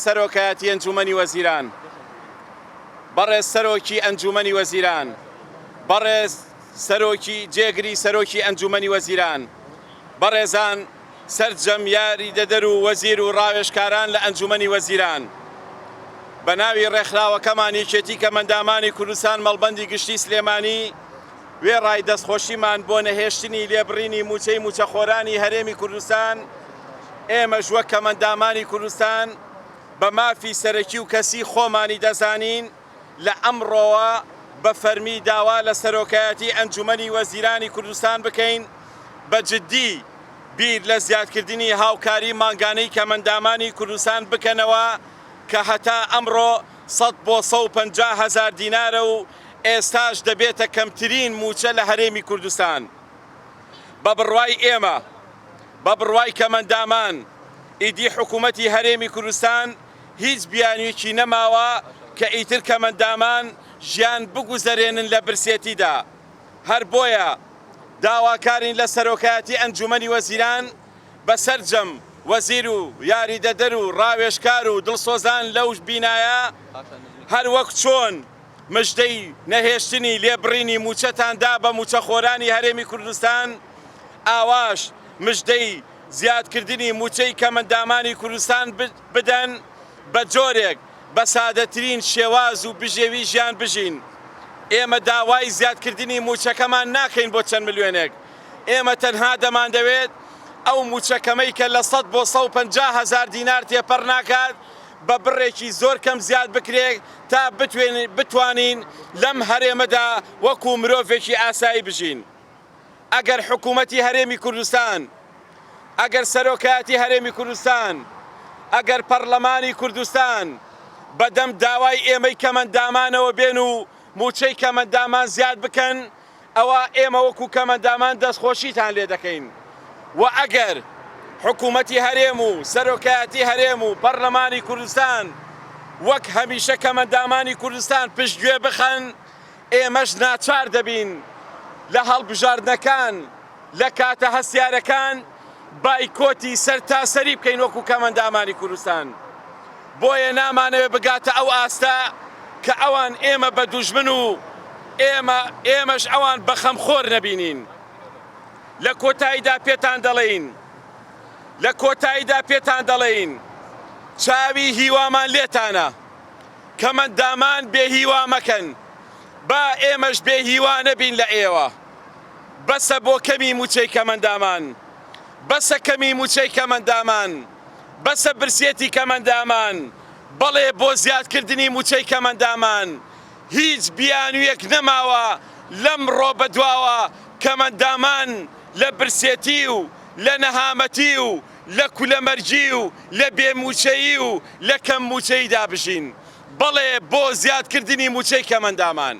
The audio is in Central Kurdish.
سەرۆکایەتی ئەنجومەنی وەزیران، بەڕێز سەرۆکی ئەنجومەنی وەزیران، بەڕێز سەرۆکی جێگری سەرۆکی ئەنجومەنی وەزیران، بەڕێزان سەرجەم یاریدەدەر و وەزیر و ڕاوێژکاران لە ئەنجومەنی وەزیران، بە ناوی ڕێکخراوەکەمان یەکێتی کەمئەندامانی کوردستان مەڵبەندی گشتی سلێمانی وێڕای دەستخۆشیمان بۆ نەهێشتنی لێبڕینی مووچەی مووچەخۆرانی هەرێمی کوردستان، ئێمەش وەک کەمئەندامانی کوردستان بە مافی سەرەکی و کەسی خۆمانی دەزانین لە ئەمڕۆوە بە فەرمی داوا لە سەرۆکایەتی ئەنجومەنی وەزیرانی کوردستان بکەین بە جدی بیر لە زیادکردنی هاوکاری مانگانەی کەمئەندامانی کوردستان بکەنەوە کە هەتا ئەمڕۆ سەد بۆ 150 هەزار دینارە و ئێستاش دەبێتە کەمترین مووچە لە هەرێمی کوردستان. بە بڕوای ئێمە، بە بڕوای کەمئەندامان، ئیدی حکوومەتی هەرێمی کوردستان هیچ بیانوویەکی نەماوە کە ئیتر کەمئەندامان ژیان بگوزەرێنن لە برسێتیدا. هەر بۆیە داواکارین لە سەرۆکایەتی ئەنجوومەنی وەزیران بە سەرجەم وەزیر و یاریدەدەر و ڕاوێژکار و دڵسۆزان لەو بینایە هەر وەک چۆن مژدەی نەهێشتنی لێبڕینی مووچەتان دا بە مووچەخۆرانی هەرێمی کوردستان، ئاواش مژدەی زیادکردنی مووچەی کەمئەندامانی کوردستان بدەن بە جۆرێک بە سادەترین شێواز و بژێوی ژیان بژین. ئێمە داوای زیادکردنی مووچەکەمان ناکەین بۆ چەند ملیۆنێک، ئێمە تەنها دەماندەوێت ئەو مووچە کەمەی کە لە 100 بۆ 150 هەزار دینار تێپەڕ ناکات بە بڕێکی زۆر کەم زیاد بکرێت تا بتوانین لەم هەرێمەدا وەکو مرۆڤێکی ئاسایی بژین. ئەگەر حکوومەتی هەرێمی کوردستان، ئەگەر سەرۆکایەتی هەرێمی کوردستان، ئەگەر پەڕلەمانی کوردستان بەدەم داوای ئێمەی کەمئەندامانەوە بێن و مووچەی کەمئەندامان زیاد بکەن، ئەوا ئێمە وەکو کەمئەندامان دەستخۆشیتان لێ دەکەین و ئەگەر حکوومەتی هەرێم و سەرۆکایەتی هەرێم و پەڕلەمانی کوردستان وەک هەمیشە کەمئەندامانی کوردستان پشتگوێ بخەن، ئێمەش ناچار دەبین لە هەڵبژاردنەکان لە کاتە هەستیارەکان بایکۆتی سەرتاسەری بکەین وەکو کەمئەندامانی کوردستان. بۆیە نامانەوێت بگاتە ئەو ئاستە کە ئەوان ئێمە بە دوژمن و ئێمە ئێمەش ئەوان بە خەمخۆر نەبینین. لە کۆتاییدا پێتان دەڵێین لە کۆتاییدا پێتان دەڵێین چاوی هیوامان لێتانە. کەمئەندامان بێ هیوا مەکەن، با ئێمەش بێ هیوا نەبین لە ئێوە. بەسە بۆ کەمی مووچەی کەمئەندامان، بەسە کەمی مووچەی کەمئەندامان، بەسە برسیەتی کەمئەندامان، بەڵێ بۆ زیادکردنی مووچەی کەمئەندامان. هیچ بیانوویەک نەماوە لەمڕۆ بەدواوە کەمئەندامان لە برسێتی و لە نەهامەتی و لە کولەمەرگی و لە بێ مووچەیی و لە کەم مووچەییدا بژین. بەڵێ بۆ زیادکردنی مووچەی کەمئەندامان.